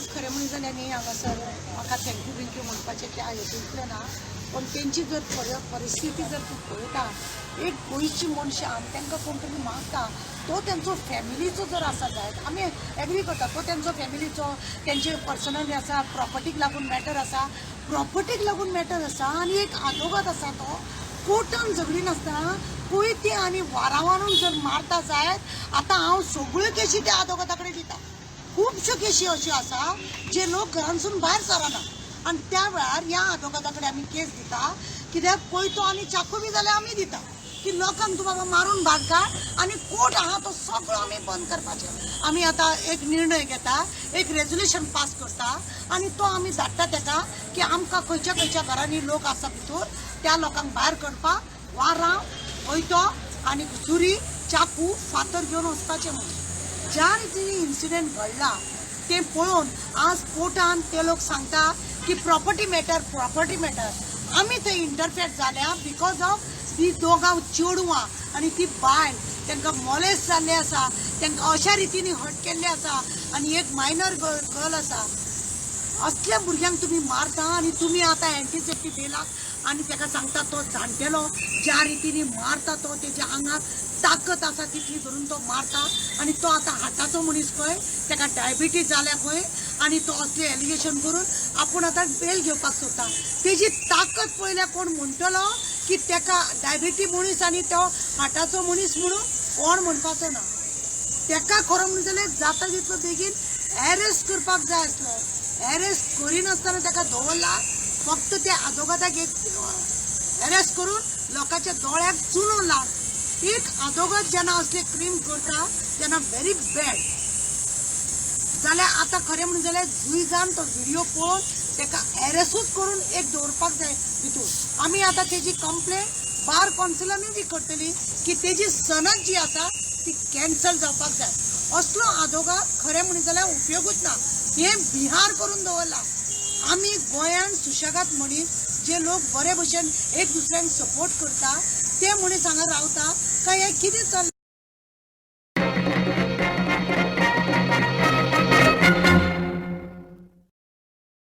आज खरें म्हणून जाल्यार न्ही हांगासर म्हाका thank you बिंक्यू म्हणपाचें त्या हेतूंतलें ना, पूण तेंची जर परिस्थिती जर तूं पळयता, एक गोंयची मनशां आनी तांकां कोण तरी मारता, तो तेंचो फॅमिलीचो जर आसा जायत, आमी एग्री करता, तो तेंचो फॅमिलीचो तेंचे पर्सनली आसा, प्रॉपर्टीक लागून मॅटर आसा, प्रॉपर्टीक लागून मॅटर आसा. आनी एक आदोगाद आसा, तो कोर्टान झगडी नासतना कोयते आनी वारावारून जर मारता जायत, आतां हांव सगळ्यो केशी त्या आदोगादा कडेन दिता. खुबश्यो केशी अश्यो आसा जे लोक घरांसून भायर सरना आनी त्या वेळार ह्या आदोगादा कडेन आमी केस दिता. कित्याक कोयतो आनी चाकू बी जाल्यार आमी दिता की लोकांक तूं बाबा मारून भायर काड आनी कोर्ट आहा तो सगळो आमी बंद करपाचें. आमी आतां एक निर्णय घेता, एक रेजोल्युशन पास करता आनी तो आमी धाडटा तेका की आमकां खंयच्या खंयच्या घरांनी लोक आसा भितूर, त्या लोकांक भायर करपाक वारां, कोयतो आनी सुरी, चाकू, फातर घेवन वचपाचें म्हणून. ज्या रितीन इन्सिडंट घडला तें पळोवन आज कोर्टान ते लोक सांगता की प्रॉपर्टी मॅटर, प्रॉपर्टी मॅटर. आमी थंय इंटरफेर जाल्या because of ती दोगां चेडवां आनी ती बायल तांकां मोलेस जाल्लें आसा, तांकां अशा रितीन हर्ट केल्लें आसा आनी एक मायनर गर्ल आसा. असल्या भुरग्यांक तुमी मारता आनी तुमी आतां एंटीसेप्टी बेलाक आनी ताका सांगता तो जाणटेलो ज्या रितीन मारता तो तेज्या आंगाक ताकत आसा तितली धरून तो मारता आनी तो आतां हार्टाचो मनीस खंय, ताका डायबिटीज जाल्या खंय आनी तो असलें एलिगेशन करून आपूण आतां बेल घेवपाक सोदता. तेजी ताकत पळयल्यार कोण म्हणटलो की ताका डायबिटी मनीस आनी तो हार्टाचो मनीस म्हणून कोण म्हणपाचो ना. ताका खरो म्हणून जाल्यार जाता तितलो बेगीन एरेस्ट करपाक जाय आसलो. एरेस्ट करिनासतना ताका दवरला, फक्त त्या आदोगादाक एक एरेस्ट करून लोकांच्या दोळ्याक चुनो लावन. एक आदोगाद जेन्ना असले क्रीम करता तेन्ना व्हेरी बॅड. जाल्यार आतां खरें म्हणून जाल्यार जुईजान तो व्हिडियो पळोवन ताका एरेस्टूच करून एक दवरपाक जाय भितूर. आमी आतां तेजी कंप्लेन बार कावन्सिलानूय बी करतली की तेजी सनद जी आसा ती कॅन्सल जावपाक जाय. असलो आदोगाद खरें म्हणून जाल्यार उपयोगूच ना. हें बिहार करून दवरला. आमी गोंयान सुशेगाद मनीस जे लोक बरे भशेन एक दुसऱ्यांक सपोर्ट करता ते मनीस हांगा रावता काय हें कितें चल्लां?